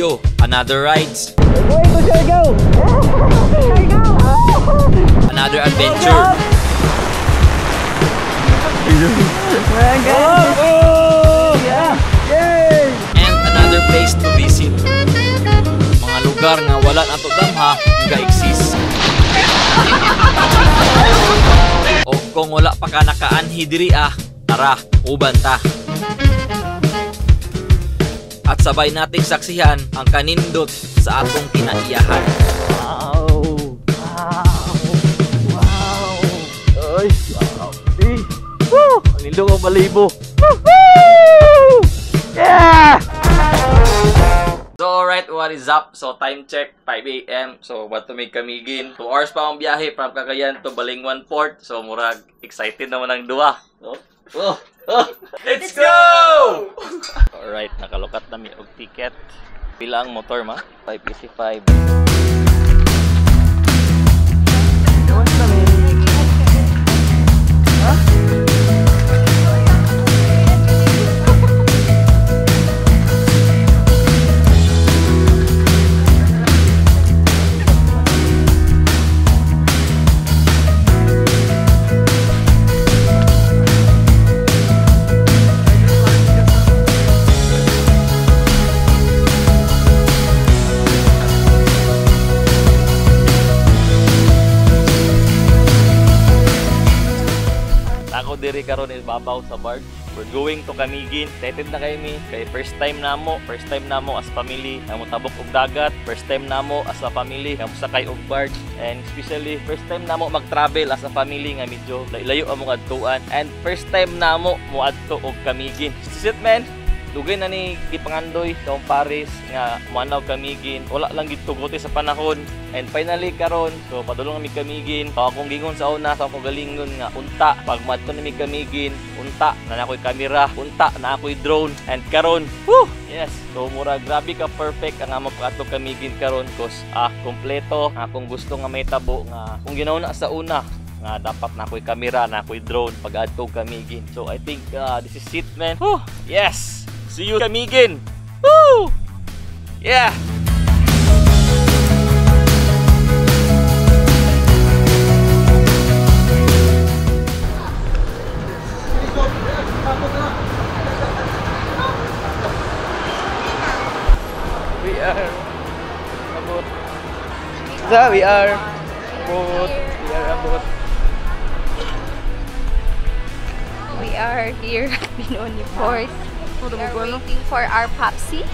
video, another rides. We're going to Siargao! Another adventure. Oh! Yeah! Yay! And another place to visit. Mga lugar nga wala nato damha nga exist. O kung wala pa ka nakaanhi diri ah, tara, uban ta. At sabay nating saksihan ang kanindot sa atong kinaiyahan. Wow! Wow! Wow! Ay, wow! Eh. Woo! Ang nindot ang balibo. Woohoo! Yeah! So alright, what is up? So time check, 5 a.m. So what to make Camiguin? 2 hours pa ang biyahe from Cagayan to Balingoan Port. So murag excited naman ang duwa. Oh, oh, oh. Let's go! Alright, nakalukat na mi og ticket. Pila ang motor ma? 585. Ako diri karon ibabaw sa barge. We're going to Camiguin. Excited na kayo mi. Kay first time namo as family nga motabok og dagat. First time namo as a family nga mosakay og barge. And especially first time namo mag-travel as a family nga medyo layo among adtuan. And first time namo moadto og Camiguin. This is it, man. Dugay na ni gipangandoy sa Paris nga moanaw Camiguin. Wala lang gid tugote sa panahon. And finally karon, so padulong mi Camiguin. So akong gingon sa una, sa akong galingon nga unta pag moadto nami Camiguin, unta na ako'y kamera, unta na ako'y drone. And karon, woo! Yes. So mura grabe ka perfect ang among pag-adto Camiguin karon cause kompleto akong gusto nga may tabo nga kung ginauna sa una nga dapat na ako'y kamera, na ako'y drone pag adto Camiguin. So I think this is it, man. Woo! Yes. See you Camiguin. Woo! Yeah. We are about. We are boat. We are about. We are here at Benoni Port. We are waiting for our Popsy.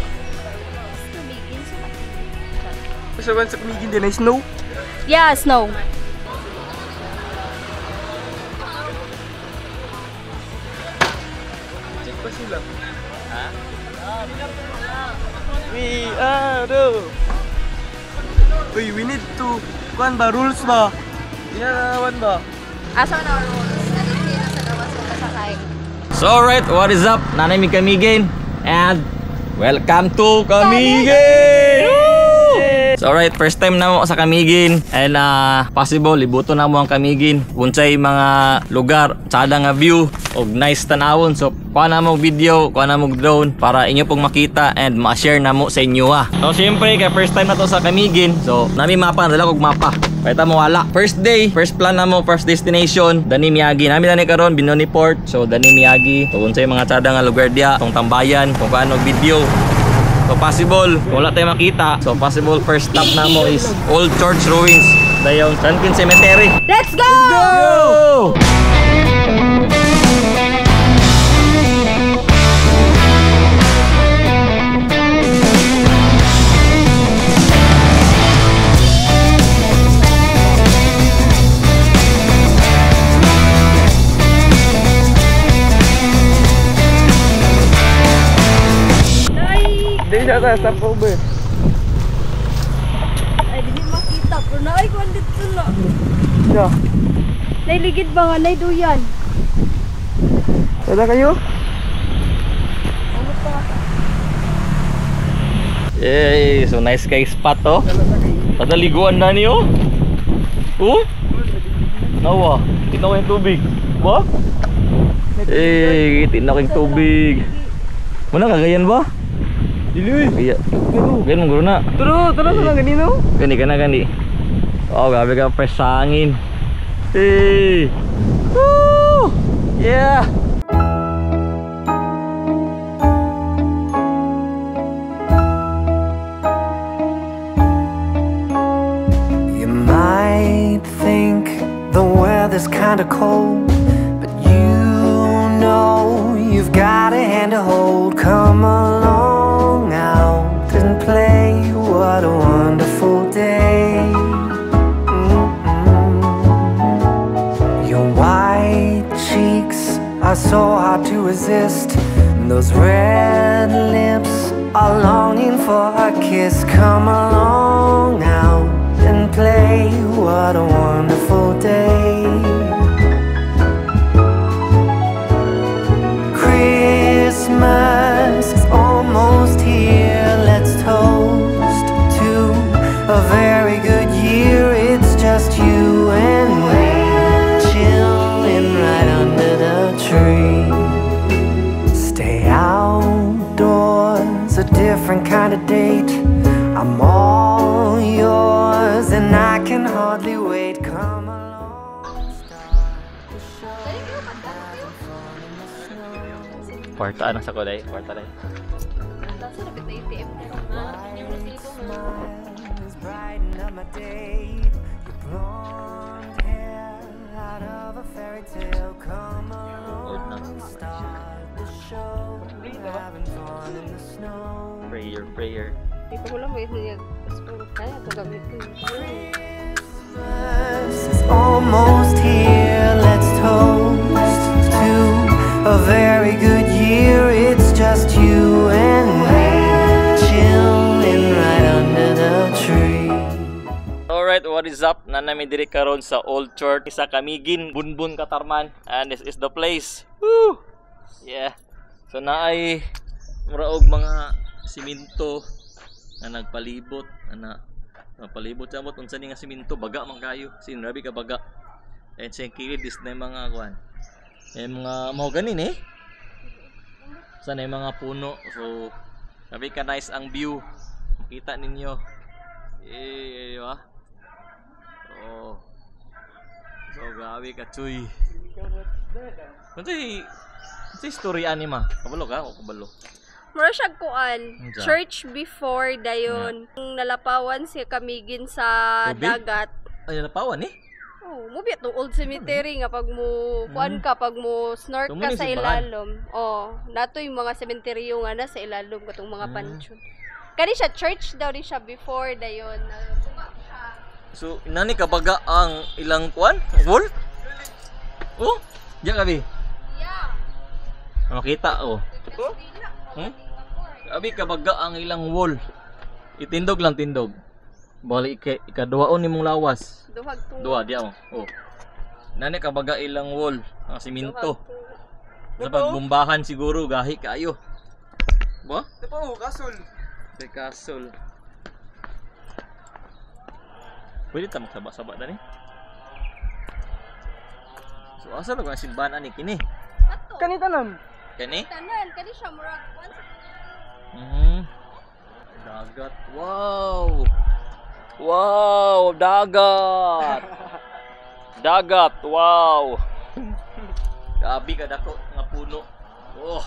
So once Camiguin din ay snow? Yeah, snow. Check pa sila. Ha? We are the... Uy, we need to... Kuan ba? Rules ba? Ginanawan ba? Asa na rules? Nandito na sa gawas mo kasakay. So alright, what is up? Nanay mi Camiguin and welcome to Camiguin! So alright, first time na mo sa Camiguin and possible libuton na mo ang Camiguin. Unsay mga lugar, tsada nga view og nice tanawon. So kuha na mo video, kuha na mo drone para inyo pong makita and ma-share na mo sa inyo ha. So syempre kay first time na to sa Camiguin. So nami mapa, dala kog mapa. Pakita mo wala. First day, first plan na mo, first destination, Dani Miyagi. Nami dani karon Benoni Port. So Dani Miyagi. So unsay mga tsada nga lugar diya, tong tambayan, kung paano video. So possible, wala tayo makita. So possible first stop na mo is Old Church Ruins, dayon Sankin Cemetery. Let's go! Let's go! Hindi siya sa stop over. Ay, di makita. Pero naay ko dito na. Yeah. Nailigid ba nga? Naiduyan. Wala kayo? Ano pa? Yay! So nice kay spot to. Padaliguan na niyo. Oh? Nawa, tinaw yung tubig. Ba? Eh, tinaw yung tubig. Muna kagayan ba? Dili uy. Iya. Ganun guro na. Turo, turo sa lang ganino. Gani ka na gani. Oh, grabe ka fresh sa hangin. Hey! Woo! Yeah! You might think the weather's kinda cold, but you know you've got a hand to hold. Come along out and play. What a wonderful day. Your white cheeks are so hard to resist. Those red lips are longing for a kiss. Come along out and play. What a wonderful day. Christmas is almost here. Let's toast to a very good year. It's just you and me, chilling right under the tree. Stay outdoors, a different kind of date. I'm all yours and I can hardly wait. Come along, start the show. Having fun in the snow. Kwarta na sa kulay, kwarta na. Nasa lapit na ATM. White smiles brighten up my day. Your blonde hair out of a fairy tale. Come along, start the show. Having fun in the snow. Prayer, prayer. Di pa ko lang may niya. Kaya ito gamitin. Christmas is almost here. Let's toast to a very good year. It's just you and me, chilling right under the tree. Alright, what is up? Nanami diri karon sa Old Church sa Camiguin, Bunbun, Catarman. And this is the place. Woo! Yeah. So naay mura og mga siminto na nagpalibot ana nagpalibot sa amot unsa ni nga siminto, baga man kayo. Sin grabe ka baga. And sa kilid is na yung mga kuan. Yung mga mao ganin eh. Sa na yung mga puno. So grabe ka nice ang view. Makita ninyo. Eh, di ba? Oh. So grabe ka chuy. Unsay unsay story ani ma? Kabalo ka o kabalo? Mura siya kuan, Unsa? church before dayon. Nung nalapawan si Camiguin sa Tubig? dagat. Ay, nalapawan eh. Oh, mo biya tong old cemetery nga pag mo kuan ka, pag mo snork So, ka mo ni sa simbahan? ilalom. Oh, nato yung mga sementeryo nga na sa ilalom katong mga pansyon. Kani siya church daw ni siya before dayon. Nabuka siya. So inani kabaga ang ilang kuan? Wall? Oh, diya kabi. Yeah. Makita oh. Kastila. Hmm? Abi kabaga ang ilang wall. Itindog lang tindog. Bali ikaduhaon nimong lawas. Duhag tungo. Duha diya oh. Oh. Nani kabaga ilang wall ang siminto. Duhag tungo. Sa pagbombahan siguro gahi kaayo. Ba? Ito pa oh, kasol. Sa castle. Pwede ta magsaba-saba dani. So asa na ang simbahan ani kini? Ato. Kani tanan. Kani? Tanan kani siya murag kuan sa Dagat. Wow. Wow, dagat. Dagat. Wow. Grabe ka dako nga puno. Oh.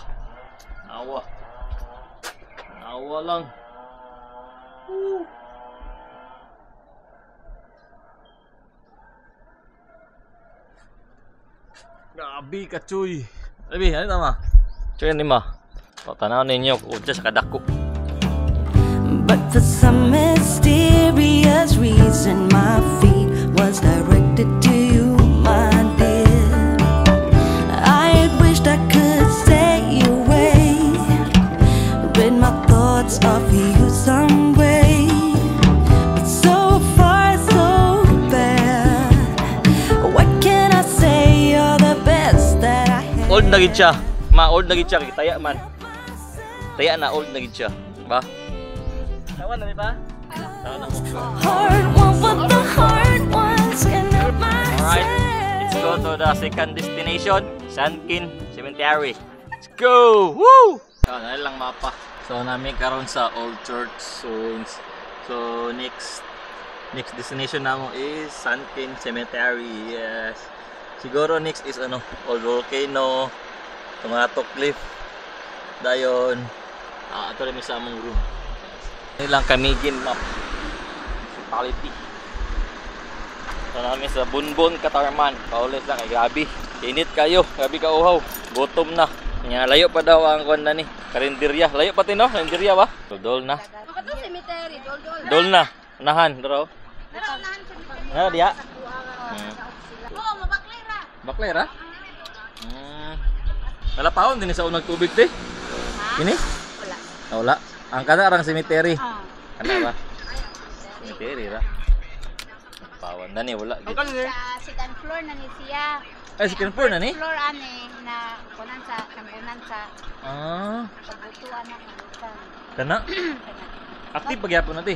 Nawa. Nawa lang. Woo. Grabe ka chuy. Abi, ano tama? Chuy ni ma. O, tanaw ninyo kung unsa sa kadako. But for some mysterious reason, my feet was directed to you, my dear. I wished I could stay away, rid my thoughts of you some way. But so far, so bad. What can I say? You're the best that I had. Old na gid siya. Ma, old na gid siya kay taya man. Taya na old na gid siya. Ba? Tawa na di ba? Tawa na mo. Heart want what the heart wants, and not Alright, myself. let's go to the second destination, Sankin Cemetery. Let's go! Woo! Ah, na lang mapa. So naa mi karon sa Old Church. So next destination namo is Sunken Cemetery. Yes. Siguro next is ano, Old Volcano, Tomato Cliff. Dayon, ato rin mi sa among room. Nilang Camiguin map. Municipality. So naa mi sa Bunbun, Catarman. Paulit lang kay grabe. Init kayo, grabe ka uhaw. Gutom na. Nga layo pa daw ang kuan na ni. Karinderya. Layo pa tin no? Karinderya ba? Dol na. Kato cemetery, dol dol. Dol na. Unahan, dro. Nga diya. Oo, mabaklay ra. Baklay ra? Wala pa din sa unang tubig te. Kini? Wala. Ah, wala. Ang kana rang cemetery. Ah. Kana ba? Cemetery ra. Pawan na ni wala. Ang kanin eh. Sa second floor na ni siya. Ay, second floor na ni? Floor ani na kunan sa kunan sa pagbutuan na kabutan. Kana. Active pagyapon na ti.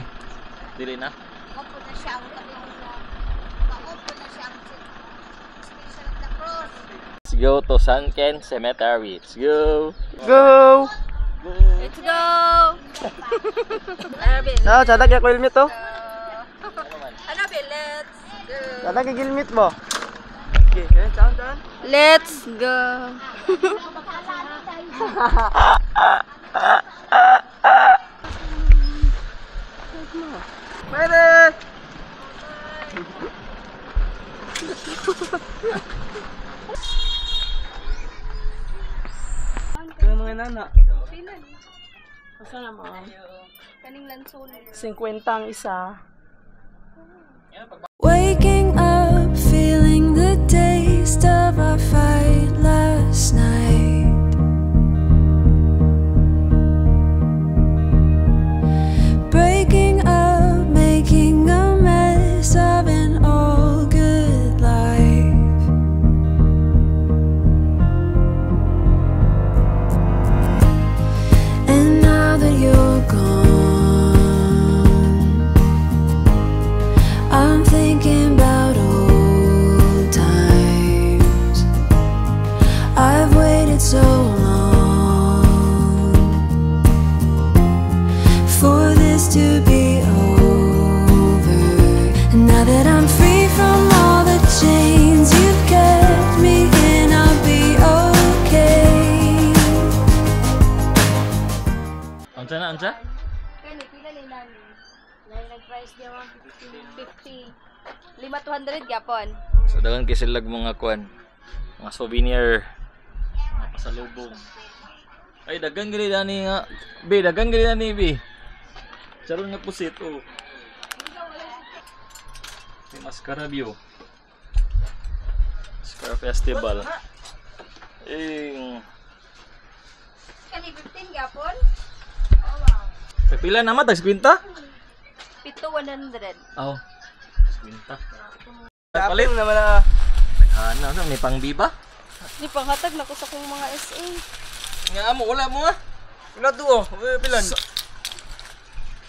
Dili na. Opo na siya ang tabi sa Opo na siya ang Station of the Cross. Let's go to Sunken Cemetery. Let's go. Go! Let's go. Ano be? Ah, sada kay helmet to. Ano be? Let's go. Sada kay helmet mo. Okay, okay, saan saan? Let's go. Pwede! Kaya mga nana. Asa na mo? Kaning lanson. 50 ang isa. Waking up, feeling the taste of our fight last night. Breaking up, making a mess of an all good life. And now that you're gone, I'm thinking about old times. I've waited so long for this to be over. And now that I'm free from all the chains you've kept me in, I'll be okay. Unsa na, unsa? Kani pila ni nani? Nag-price niya 50. Lima 200 gyapon. So daghan kay silag mga kuan, mga souvenir, mga pasalubong. Ay daghan gali dani nga. Be, daghan gali dani be. Charon nga pusit oh. May Mascara view. Mascara Festival. Eh, Kani 15 gyapon? pila naman tag 50? Pito 100. Oh. 50. Palit naman na. Ano, ano, may pangbiba? Di panghatag na ko sa kong mga SA. Nga mo, wala mo ah. Wala to oh. Pilan.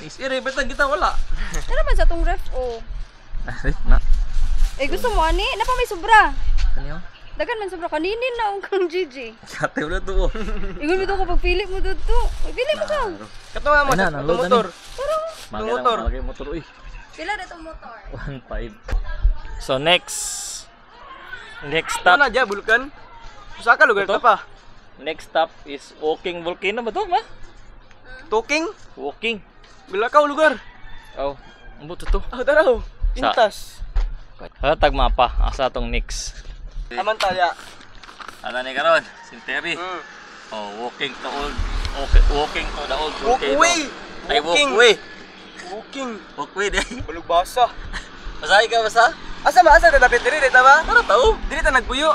Is ire, ba't kita wala? Tara man sa tong ref oh. Ah, ref na. Eh gusto mo ani? Napa may sobra. Kanyo? Dagan man sobra kaninin na ang kang GG. Kate wala to oh. Ingon mo to ko pagpili mo dudto. Pagpili mo ka. Katuwa mo Ay na, sa nang-load na motor. Malaki Motor. na, malaki motor uy. Pila na tong motor? 1.5. So next next stop Ano na dya, Bulkan? Usa ka lugar Ito? ka pa. Next stop is Walking Volcano ba to, ma? Tuking? Walking. Bilakaw lugar. Oh, ambot to. Ah, tara oh. Intas. Hatag mapa asa tong next. Aman taya. Ano ni karon? Cemetery. Oh, walking to old okay, walking to the old volcano. Walkway. Ay, Walking. walkway. Walking. Walkway di. Balugbasa. Basahi ka basa? Asa ba? Asa ka dapat diri dita ba? Tara tao. Diri ta nagbuyo.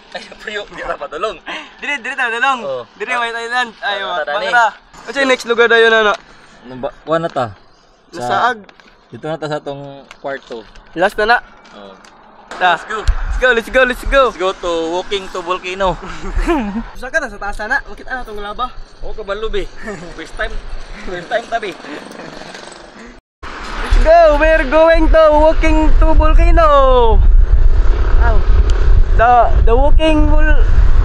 Ay, puyo, di ra padulong. Diri diri ta dalong. Oh. Diri may Thailand. Ay, Tara, tara, ni. bangra. Unsa yung next lugar dayon ano? Ano ba? Kuha na ta. Nasaag. Dito na ta sa tong kwarto. Last na na. Oh. Ta. Let's go. Let's go, let's go, let's go. Let's go to walking to volcano. Usa ka na sa taas na. Makita na tong laba. Oh, kabalo be. First time. First time tabi. Let's go. We're going to walking to volcano. Ow. The walking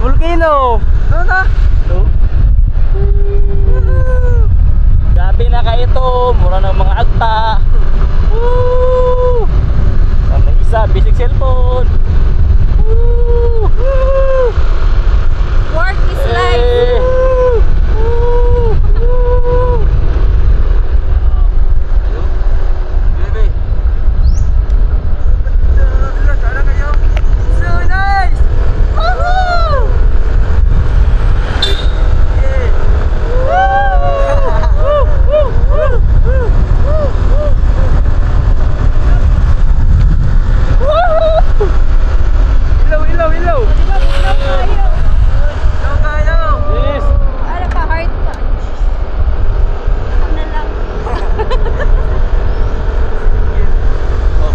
volcano. Ano na? No. Grabe na ka ito, mura ng mga agta. Woo! Ang isa, basic cellphone. Woo! Woo! Work is life. Hey! Woo! Woo! Bebe. So nice! Woohoo! Yeah. Woo! Woo! Woo! Woo! Woo! Ilaw, ilaw, ilaw. Di ba, bugnaw kayo. Ilaw tayo. Yes. Ano pa, heart pa. Ako na lang. Oh.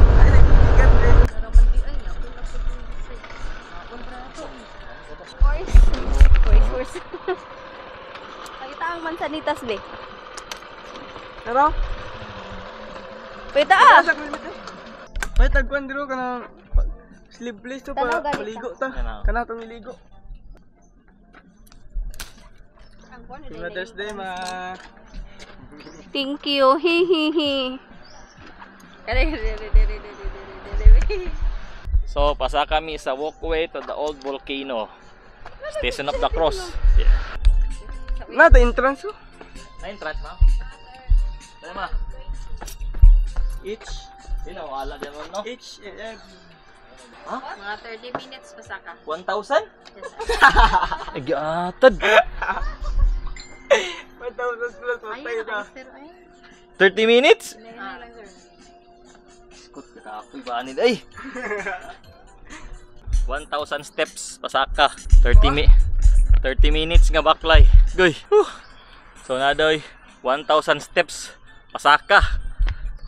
Ay, nagbigat eh. Horse. Horse, horse. Pakita ang mansanitas ni. Pero, Pakita ah! sa kulmit eh. May tagkuan diro ka ng sleeveless to Tanaw pa ganito. paligo ta. Tanaw. Kana tong iligo. Happy Mother's Day, ma. Thank you. Hi hi hi. Dere, dere, dere, dere, dere, dere. So, pasa kami sa walkway to the old volcano. Station of the Cross. Yeah. Na ta entrance oh. Na entrance, ma'am? Dali, ma. Each Yun ang wala dyan, ma'am, no? each and every. Mga 30 minutes pasaka. 1,000? Ay, atad. 1,000 plus patay na. 30 minutes? Ah. Skot, kakapoy ba nila? Ay! 1,000 steps, pasaka. 30 minutes nga baklay. Goy. Whew. So na doy, 1,000 steps, pasaka.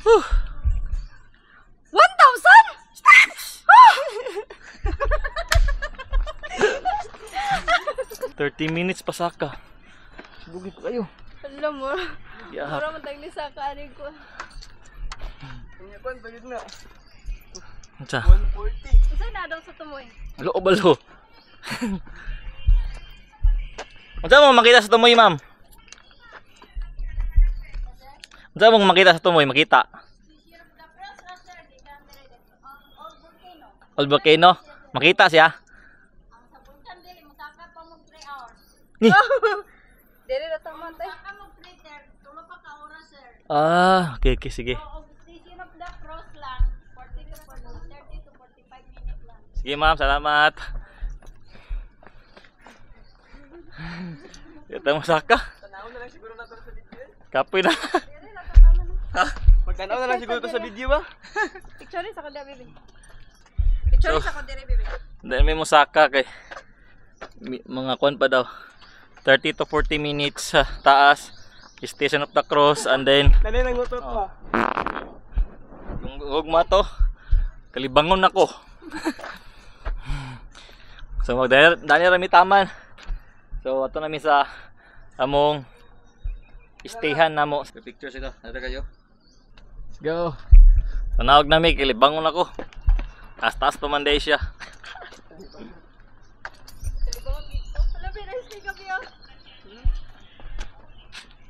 Whew. 1,000? Steps! 30 minutes pasaka. Bugi pa kayo. Alam mo, Yeah. mura man tayong nisa kaanig ko. Kanya kuan pagid na. Unsa? 140. Unsa na daw sa tumoy? Alo balo. Unsa mo makita sa tumoy, ma'am? Unsa mong makita sa tumoy? Makita. Old volcano. Makita siya. Ni. Dere ra taman tay. Ah, okay, okay, sige. Sige, ma'am, salamat. Ito mo saka. Tanaw na lang siguro na to sa video. Eh. Kapoy na. Magtanaw na lang siguro to sa video ba? Picture sa ko dere, baby. Picture sa ko dere, baby. Dahil may musaka kay mga kwan pa daw. 30 to 40 minutes sa taas. Station of the Cross and then Nanay nang utot pa. yung ugma to kalibangon ako. So magdali dali rami taman. So ato nami sa among stayhan namo. Picture sila. Nata kayo. Let's go. Tanawag nami kalibangon ako. Taas-taas pa man day siya. Alam mo, nice gabi oh.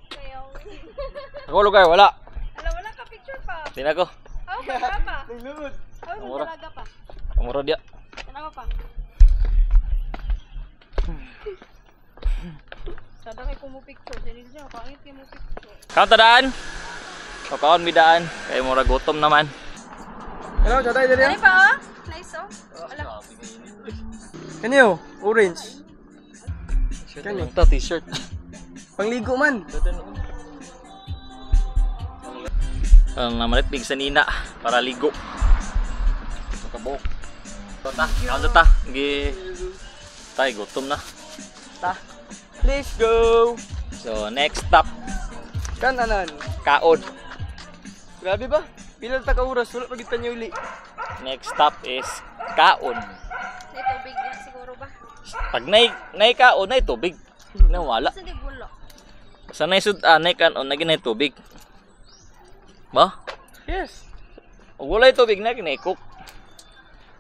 Kayo. Ako lugar wala. Alam, wala ka picture pa. Di na ko. Oh, wala pa. Naglungod. Oh, Mura. dalaga pa. Amuro dia. Tanawa pa. Sada kay kumo picture. Dili siya pangit kay mo picture. Kaon ta daan. O kaon mi daan kay mura gutom naman. Ano, sa tayo dali. Ano pa oh? Nice oh. Alam. Kani oh, orange. Kani ta t-shirt. Pangligo man. Ang namalit big sa nina para ligo. Kabok. Ta, kaon ta ta. Gi tay gutom na. Ta. Let's go. So next stop, Kananan. kaon. Grabe ba? Pila ta ka oras wala pa gid ta uli. Next stop is kaon. May tubig na siguro ba? Pag nay kaon nay tubig. Nawala. Sa di bulo. Sa nay sud nay kaon na ginay tubig. Ba? Yes. Ug walay tubig na ginay cook.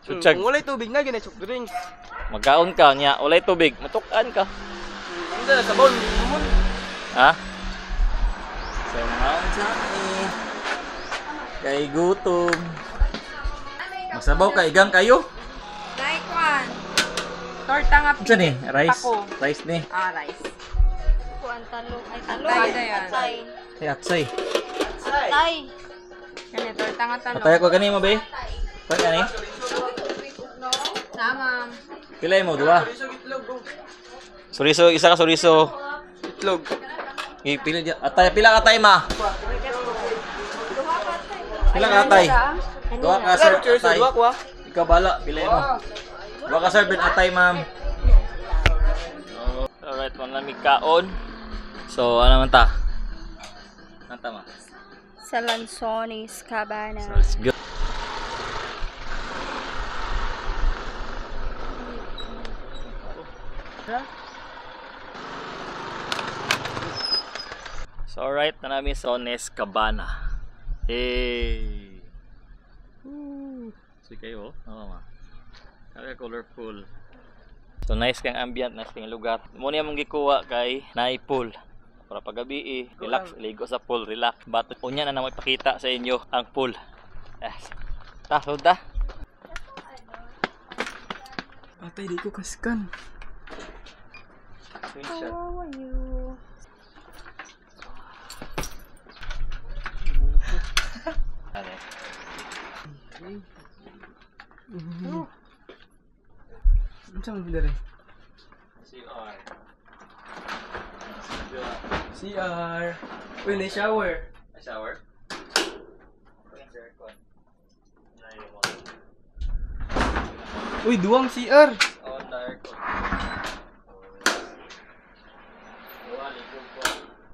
So Kung chag walay tubig na ginay soft drinks. Magkaon ka nya, walay tubig, matukan ka. Hindi na sabon. Kumon. Ha? So, maon sa ni. Kay gutom. Magsabaw ka, igang kayo. Naikwan. Torta nga. Unsa ni? Rice. Tako. Rice ni. Ah, rice. Kuan talong ay talong. Atay. Atay. Ay, atsay. Atay. Kani torta nga talong. Atay ko gani mo, be? Kuan gani? Tama. Pila mo, duha? Suriso, isa ka suriso. Itlog. Pila di. Atay, pila ka tay ma? Pila ka atay? Duha ka sir, atay. Duha ko ah. Ikaw bala, pila mo. Duha ka sir, ben atay ma'am. Alright, malamig kaon. So, ano man ta? Ano ta ma? Sa Lanzones, Cabana. So, let's go. So, alright na namin sa Ones Cabana. Hey! Woo! Sige kayo, oh. Oo, ma. Kaya colorful. So, nice kang ambient, nice kang lugar. Muna yung gikuha kay naay pool. Para paggabi eh, relax, ligo sa pool, relax. But unya na naman ipakita sa inyo ang pool. Yes. Ta, sulod ta. Atay, di ko kaskan. Screenshot. How are you? Ano? Ano sa mga dere? CR. CR. Uy, na shower. A shower? Uy, duwang CR. On the aircon.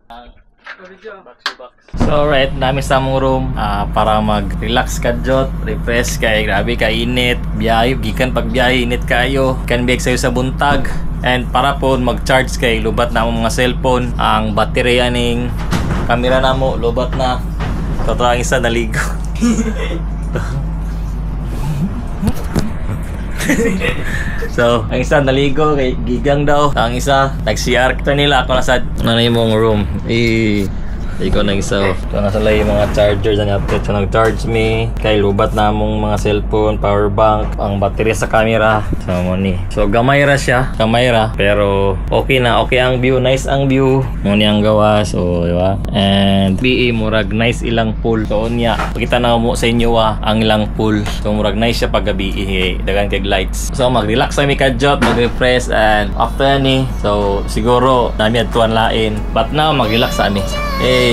Ang box to box. So alright, nami sa among room para mag-relax ka jot, refresh kay grabe ka init, biyahe gikan pag biyahe init kayo, kan biyag sayo sa buntag. And para po mag-charge kay lubat na among mga cellphone, ang baterya ning kamera namo lubat na. Totoo ang isa naligo. So, ang isa naligo kay gigang daw. Ang isa nag-CR kita nila ako nasa ano yung mong room. Eh, ikaw na isa. Oh. So, nasa lay yung mga charger na natin. So, nag-charge me. Kay lubat na among mga cellphone, power bank, ang baterya sa camera. So, mo ni. So, gamay ra siya. Gamay ra. Pero, okay na. Okay ang view. Nice ang view. Mo ni ang gawa. So, di ba? And, BE, murag nice ilang pool. So, unya. Pakita na mo sa inyo ah, ang ilang pool. So, murag nice siya pag gabi. Eh, daghan kay lights. So, mag-relax kami ka-jot, mag-refresh, and after ni, so, siguro, nami adtuan lain. But now, mag-relax sa ami. Hey!